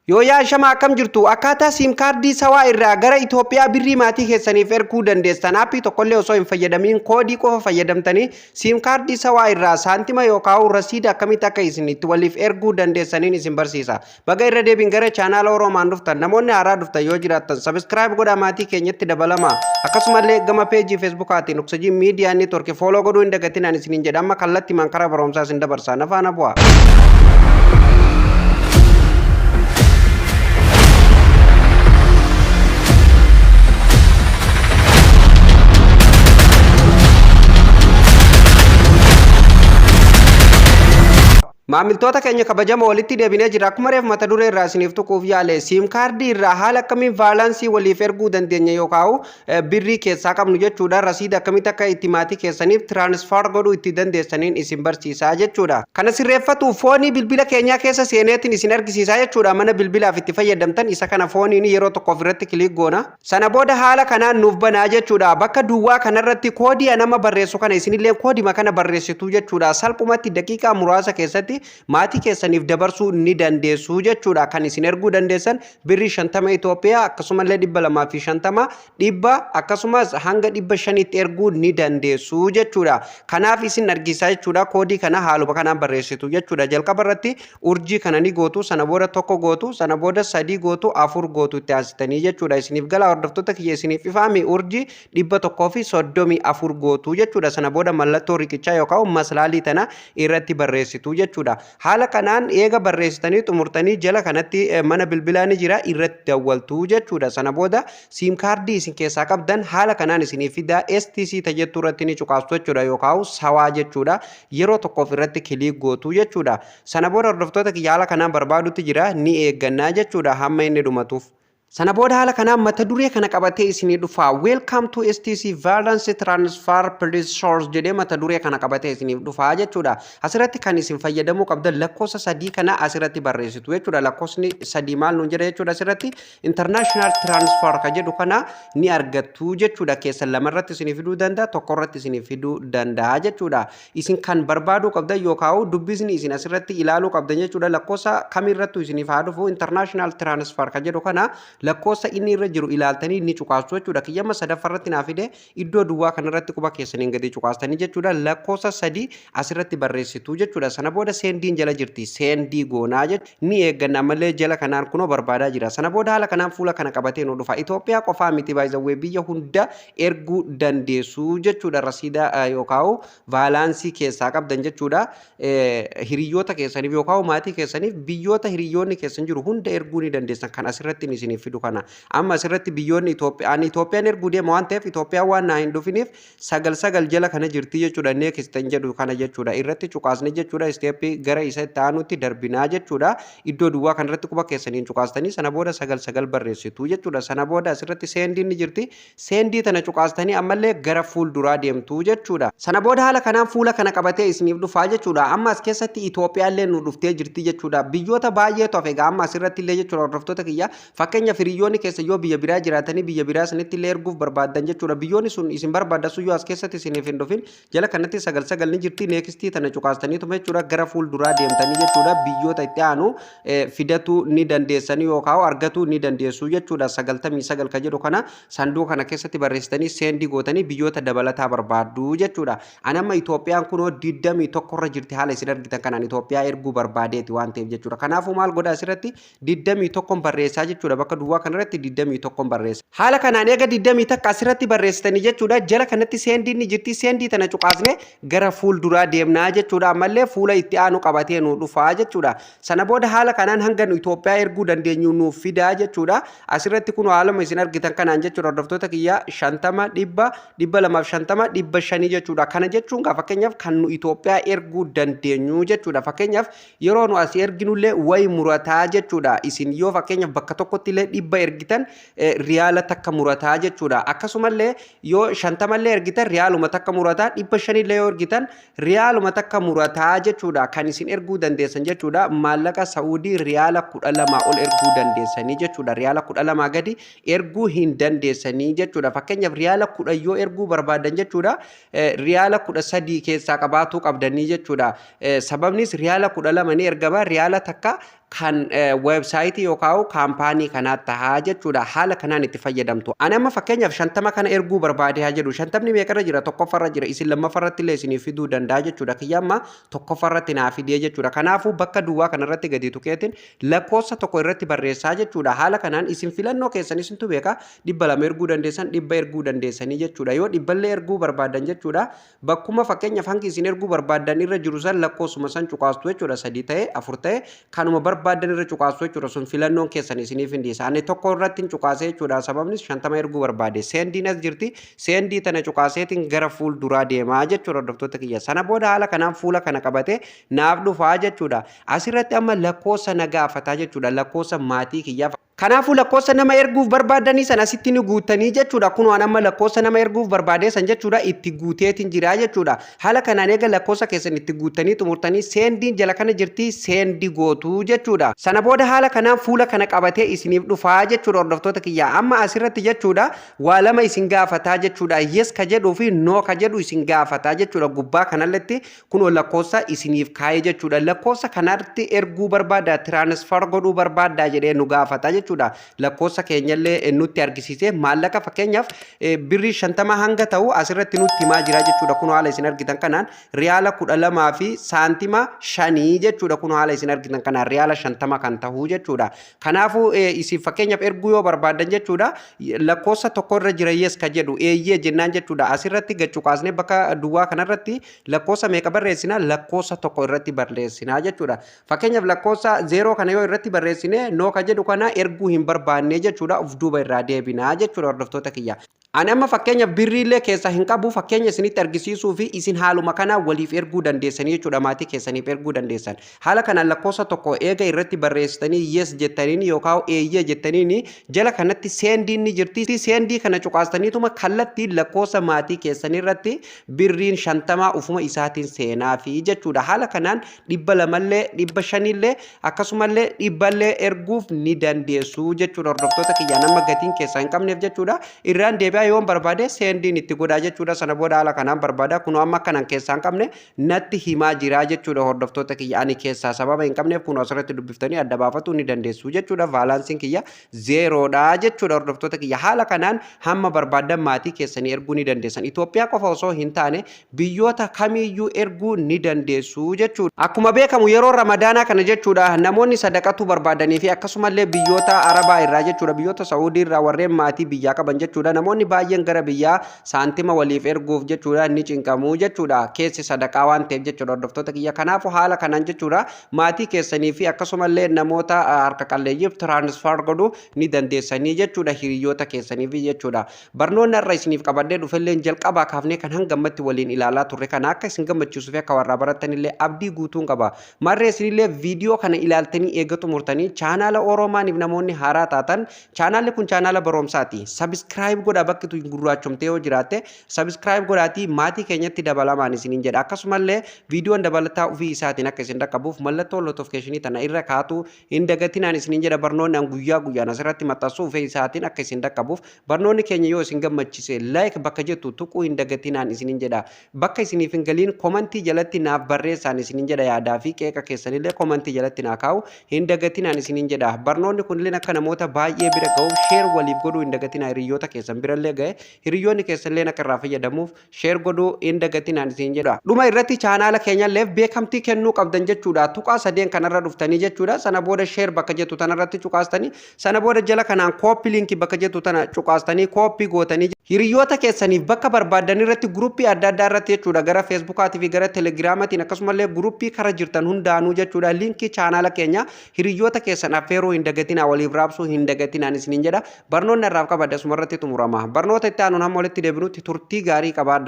Yoo yaashama, akkam jirtu? Akkaataa SIM kaardii sawaa irraa gara Itoophiyaa birrii maatii keessaniif erguu dandeessan, aappii tokkollee osoo hin fayyadamiin, koodii qofa fayyadamtanii SIM kaardii sawaa irraa saantima yookaan rasiida akkamitti akka isin itti waliif erguu dandeessaniin isin barsiisa. Baga irra deebiin gara chaanaala Oroomaan dhuftan. Namoonni haaraa dhuftan yoo jiraattan, subscribe godhaa maatii keenyatti dabalama. Akkasumallee gama peejii Feesbuukaatiin Oksajii Miidiyaa Neetwork follow godhuu hin dagatinaan isiniin jedha. Amma kallattii karaa barumsaa isin dabarsa. Nafaana bu'aa. Maamiltoota keenya kabajamoo, walitti deebinee jira. Akkuma reef mata duree irraa isiniif tuquuf yaale, SIM kaardii irraa haala akkamiin baalaansii waliif erguu dandeenya yookaan birrii keessaa qabnu jechuudha. Rasiida akkamitti akka itti maatii keessaniif transfer godhuu itti dandeessaniin isin barsiisaa jechuudha. Kana sirreeffatu foonii bilbila keenyaa keessa seeneetiin isin argisiisaa jechuudha. Mana bilbilaaf itti fayyadamtan isa kana fooniin yeroo tokko ofirratti click goona. Sana booda haala kanaan nuuf banaa jechuudha. Bakka duwwaa kanarratti koodii nama barreessu kana isinillee koodima kana barreessitu jechuudha. Salphumatti daqiiqaa muraasa keessatti maatii keessaniif dabarsuu ni dandeessu jechuudha. Kan isin erguu dandeessan birrii 50 Itoophiyaa, akkasumallee 250, 100, akkasumas hanga 500tti erguu ni dandeessu jechuudha. Kanaaf isin argisiisaa jechuudha. Koodii kana haaluma kanaan barreessitu jechuudha. Jalqaba irratti urjii kana ni gootu, sana booda tokko gootu, sana booda sadii gootu, afur gootu itti aansitanii jechuudha. Isiniif gala, hordoftoota kiyya? Isiniif ifaami? Urjii 134 gootu jechuudha. Sana booda mallattoo riqichaa yookaan maslaalii tana irratti barreessitu jechuudha. Haala kanaan eega barreessitanii xumurtanii, jala kanatti mana bilbilaa ni jira, irratti dawwaltu jechuudha. Sana booda SIM kaardii isin keessaa qabdan haala kanaan isinii fidaa. STC tajettuu irratti ni cuqaastu jechuudha, yookaan sawaa jechuudha. Yeroo tokkoof irratti click gootu jechuudha. Sana booda, hordoftoota kiyya, haala kanaan barbaadutti jira, ni eeggannaa jechuudha hamma inni dhumatuuf. Sana booda haala kanaan mata duree kana qabatee isinii dhufa. "Welcome to STC Balance Transfer, Please Source" jedhee mata duree kana qabatee isiniif dhufa jechuudha. Asirratti kan isin fayyadamuu qabdan lakkoofsa sadii kana asirratti barreessitu jechuudha. Lakkoofsni sadii maal nuun jedha jechuudha? Asirratti international transfer ka jedhu kana ni argattu jechuudha. Keessa lamarratti isinii fiduu danda'a, tokkorratti isinii fiduu danda'a jechuudha. Isin kan barbaaduu qabdan yookaan dubbisni isin asirratti ilaaluu qabdan jechuudha. Lakkoofsa kamirrattu isiniif haa dhufu, international transfer ka jedhu kana lakkoofsa inni irra jiru ilaaltanii ni cuqaastu jechuudha. Kiyyama sadaffaarratti naa fide. Iddoo duwwaa kanarratti quba keessaniin gadi cuqaastanii jechuudha. Lakkoofsa sadii asirratti barreessitu jechuudha. Sana booda sendiin jala jirti. Send goonaa jechuudha. Ni eegganna malee jala kanaan kunoo barbaadaa jira. Sana booda haala kanaan fuula kana qabatee nu dhufa. Itoophiyaa qofaa miti, baay'izawwee biyya hunda erguu dandeessu jechuudha. Rasiida yookaan baalaansii keessaa qabdan jechuudha. Hiriyoota keessaniif yookaan maatii keessaniif biyyoota hiriyoonni keessan jiru hunda erguu ni dandeessan, kan asirratti isiniif fidu kana. Amma asirratti biyyoonni Itoophiyaan Itoophiyaan erguu deema waan ta'eef, Itoophiyaan waan naa hin dhufiniif sagal sagal jala kana jirti jechuudha. Next kan jedhu kana jechuudha. Irratti cuqaasne jechuudha. Isteeppii gara isa itti aanutti darbinaa jechuudha. Iddoo duwwaa kanarratti quba keessaniin cuqaastanii sana booda sagal sagal barreessitu jechuudha. Sana booda asirratti sendiin ni jirti. Send tana cuqaastanii ammallee gara fuulduraa deemtu jechuudha. Sana booda haala kanaan fuula kana qabatee isiniif dhufaa jechuudha. Amma as keessatti Itoophiyaallee nu dhuftee jirti jechuudha. Biyyoota baay'eetu hafe egaa amma asirratti illee jechuudha, hordoftoota kiyya. Fakkeenyaaf, hiriyoonni keessa yoo biyya biraa jiraatanii biyya biraa sanitti illee erguuf barbaaddan jechuudha. Biyyoonni sun isin barbaaddan sun yoo as keessatti isiniif hin dhufin, jala kanatti sagal sagal ni jirti. Next tana cuqaastaniituma jechuudha gara fuulduraa deemtanii jechuudha. Biyyoota itti aanu fidatuu ni dandeessanii yookaan argatuu ni dandeessu jechuudha. 99 ka jedhu kana sanduuqa kana keessatti barreessitanii send gootanii biyyoota dabalataa barbaaddu jechuudha. Ani amma Itoophiyaan kunoo 21 irra jirti, haala isin argitan kanaan Itoophiyaa erguu barbaadeeti waan ta'eef jechuudha. Kanaafuu maal godha? Asirratti 21 barreessaa jechuudha. Bakka duwwaa kanarratti 21 barreessa. Haala kanaan eega 21 asirratti barreessitanii jechuudha. Jala kanatti sendiin ni jirti. Send tana cuqaasne gara fuulduraa deemnaa jechuudha. Ammallee fuula itti aanu qabatee nu dhufaa jechuudha. Sana booda haala kanaan hanga nu Itoophiyaa erguu dandeenyu nuuf fidaa jechuudha. Asirratti kun haaluma isin argitan kanaan jechuudha, hordoftoota kiyya, 50, 100, 250, 500 jechuudha. Kana jechuun gaa fakkeenyaaf kan nu Itoophiyaa erguu dandeenyu jechuudha. Fakkeenyaaf yeroo nu asii erginullee wayi murataa jechuudha. Isin yoo fakkeenyaaf bakka tokkotti illee 100 ergitan, riyaala takka murataa jechuudha. Akkasumallee yoo 50llee ergitan riyaaluma takka murataa, 500llee yoo ergitan riyaaluma takka murataa jechuudha. Kan isin erguu dandeessan jechuudha. Maallaqa Sa'uudii riyaala 12 ol erguu dandeessanii jechuudha. Riyaala 12 gadi erguu hin dandeessanii jechuudha. Fakkeenyaaf riyaala 10 yoo erguu barbaadan jechuudha, riyaala 13 keessaa qabaatuu qabdanii jechuudha. Sababnis riyaala 12 ni ergama, riyaala takka Kan weebsaayitii yookaan kaampaanii kanaa tahaa jechuudha. Haala kanaan itti fayyadamtu. Ani amma fakkeenyaaf 50 kana erguu barbaade haa jedhu. 50ni meeqarra jira? Tokkoffarra jira. Isin lammaffarratti illee isinii fiduu danda'a jechuudha. Kiyya amma tokkoffarratti naa fidee jechuudha. Kanaafuu bakka duwwaa kanarratti gadi tuqeetiin lakkoofsa tokko irratti barreessaa jechuudha. Haala kanaan isin filannoo keessan isintu beeka. 200 erguu dandeessan, 100 erguu dandeessanii jechuudha. Yoo 100llee erguu barbaadan jechuudha. Bakkuma fakkeenyaaf hangi isin erguu barbaadan irra jiru san lakkoofsuma san cuqaastu jechuudha. Sadii ta'e, afur ta'e, kanuma barbaadan irra cuqaastu jechuudha. Sun filannoon keessan isiniif hin dhiisa. Ani tokko irratti hin cuqaasee jechuudha. Sababnis 50 erguu barbaade. Sendiin as jirti. Sendii tana cuqaaseetiin gara fuul duraa deemaa jechuudha, hordoftoota kiyya. Sana booda haala kanaan fuula kana qabate naaf dhufaa jechuudha. Asirratti amma lakkoofsa na gaafataa jechuudha. Lakkoofsa maatii kiyyaaf. Kanaafuu lakkoofsa nama erguuf barbaadanii san asitti ni guuttanii jechuudha. Kun waan amma lakkoofsa nama erguuf barbaadee san jechuudha, itti guuteetiin jira jechuudha. Haala kanaan eega lakkoofsa keessan itti guuttanii xumurtanii, sendiin jala kana jirti, send gootuu jechuudha. Sana booda haala kanaan fuula kana qabatee isiniif dhufaa jechuudha, hordoftoota kiyyaa. Amma asirratti jechuudha waa lama isin gaafataa jechuudha. Yes ka jedhuu fi no ka jedhu isin gaafataa jechuudha. Gubbaa kanalletti kunoo lakkoofsa isiniif kaa'ee jechuudha. Lakkoofsa kanatti erguu barbaada, transfer godhuu barbaada jedhee nu gaafata jechuudha. Lakkoofsa keenyallee nutti argisiisee maallaqa fakkeenyaaf birrii 50 hanga ta'u asirratti nutti himaa jira jechuudha. Kunoo haala isin argitan kanaan riyaala 12 fi saantima 5 jechuudha. Kunoo haala isin argitan kanaan riyaala 50 kan ta'u jechuudha. Kanaafuu isin fakkeenyaaf erguu yoo barbaadan jechuudha, lakkoofsa tokko irra jira, yes ka jedhu eeyyee jennaan jechuudha. Asirratti gad cuqaasnee bakka duwwaa kanarratti lakkoofsa meeqa barreessinaa? Lakkoofsa tokko irratti barreessinaa jechuudha. Fakkeenyaaf lakkoofsa zeeroo kana yoo irratti barreessine, no ka jedhu kana erguu hin barbaanne jechuudha. Uf duuba irraa deebinaa jechuudha, hordoftoota kiyya. Ani amma fakkeenya birriillee keessaa hin qabu, fakkeenya isinitti argisiisuu fi isin haaluma kanaa waliif erguu dandeessanii jechuudha, maatii keessaniif erguu dandeessan. Haala kanaan lakkoofsa tokko eega irratti barreessitanii yes jettaniin yookaan eeyyee jettaniin, jala kanatti sendiin ni jirti. Sendii kana cuqaastaniituma kallattii lakkoofsa maatii keessanii irratti birriin 50 ufuma isaatiin seenaa fi jechuudha. Haala kanaan 200llee, 500llee, akkasumallee 100llee erguuf ni dandeessu jechuudha, hordoftoota kiyyaa. Nama gatiin keessaa hin qabneef jechuudha. Irraan deebi'aa yoon barbaade sendiin itti godhaa jechuudha. Sana booda haala kanaan barbaada. Kunoo amma akkanan keessaa hin qabne natti himaa jira jechuudha, hordoftoota kiyya. Ani keessaa sababa hin qabneef kunoo asirratti dubbiftanii adda baafatu ni dandeessu jechuudha. Balanceiin kiyya zeeroodha jechuudha, hordoftoota kiyya. Haala kanaan hamma barbaadan maatii keessanii erguu ni dandeessan. Itoophiyaa qofa osoo hin taane biyyoota kamiiyyuu erguu ni dandeessu jechuudha. Akkuma beekamu yeroo Ramadaanaa kana jechuudha, namoonni sadaqatuu barbaadanii fi akkasumallee biyyoota Arabaa irraa jechuudha, biyyoota Saa'udii irraa warreen maatii biyyaa qaban jechuudha, namoonni baay'een gara biyyaa saantima waliif erguuf jechuudha ni cinqamu jechuudha, keessi sadaqaa waan ta'eef jechuudha, hordoftoota kiyya. Kanaafuu haala kanaan jechuudha maatii keessanii fi akkasumallee namoota harka qalleeyyiif transfer godhuu ni dandeessanii jechuudha, hiriyoota keessaniif jechuudha. Barnoonni har'a isiniif qabadhee dhufelleen jalqabaa kaafnee kan hanga ammatti waliin ilaalaa turre kana akka isin gammachiisuu fi akka warraa barattanillee abdii guutuun qaba. Marree isinillee viidiyoo kana ilaaltanii eega xumurtanii, chaanaala Oroomaaniif namoonni haaraa taatan, chaanaalli kun chaanaala barumsaati. Subscribe godhaa, bakki tun gurraachomtee yoo jiraatte subscribe godhaatii maatii keenyatti dabalamaan isiniin jedha. Akkasumallee viidiyoon dabalataa ofii isaatiin akka isin dhaqqabuuf mallattoo notificationii tana irra kaatu hin dagatinaan isiniin jedha. Barnoonni an guyyaa guyyaan asirratti maxxansu ofii isaatiin akka isin dhaqqabuuf, barnoonni keenya yoo isin gammachise like bakka jettu tuquu hin dagatinaan isiniin jedha. Bakka isiniif hin galiin commentii jalatti naaf barreessaan isiniin jedha. Yaadaa fi qeeqa keessanillee commentii jalatti naa kaa'u hin dagatinaan isiniin jedha. Barnoonni kunillee akka namoota baay'ee bira ga'uuf share waliif godhuu hin dagatinaa. Hiriyoota keessan birallee ga'e, hiriyoonni keessanillee akka irraa fayyadamuuf share godhuu hin dagatinaan isiniin jedha. Dhuma irratti chaanaala keenyalleef beekamtii kennuu qabdan jechuudha. Tuqaa sadeen kanarra dhuftanii jechuudha. Sana booda share bakka jettu tanarratti cuqaastanii, sana booda jala kanaan copy linkii bakka jettu tana cuqaastanii copy gootanii hiriyoota keessaniif bakka barbaadan irratti, groupii adda addaa irratti jechuudha, gara Facebookaatii fi gara Telegiraamaatiin, akkasumallee groupii kara jirtan hundaanuu jechuudha, linkii chaanaala keenya hiriyoota keessan affeeruu hin dagatinaa, waliif raabsuu hin dagatinaan isiniin jedha. Barnoonni irraaf qabadde asuma irratti xumurama. Barnoota itti aanuun hamma walitti deebinutti turtii gaarii qabaadha.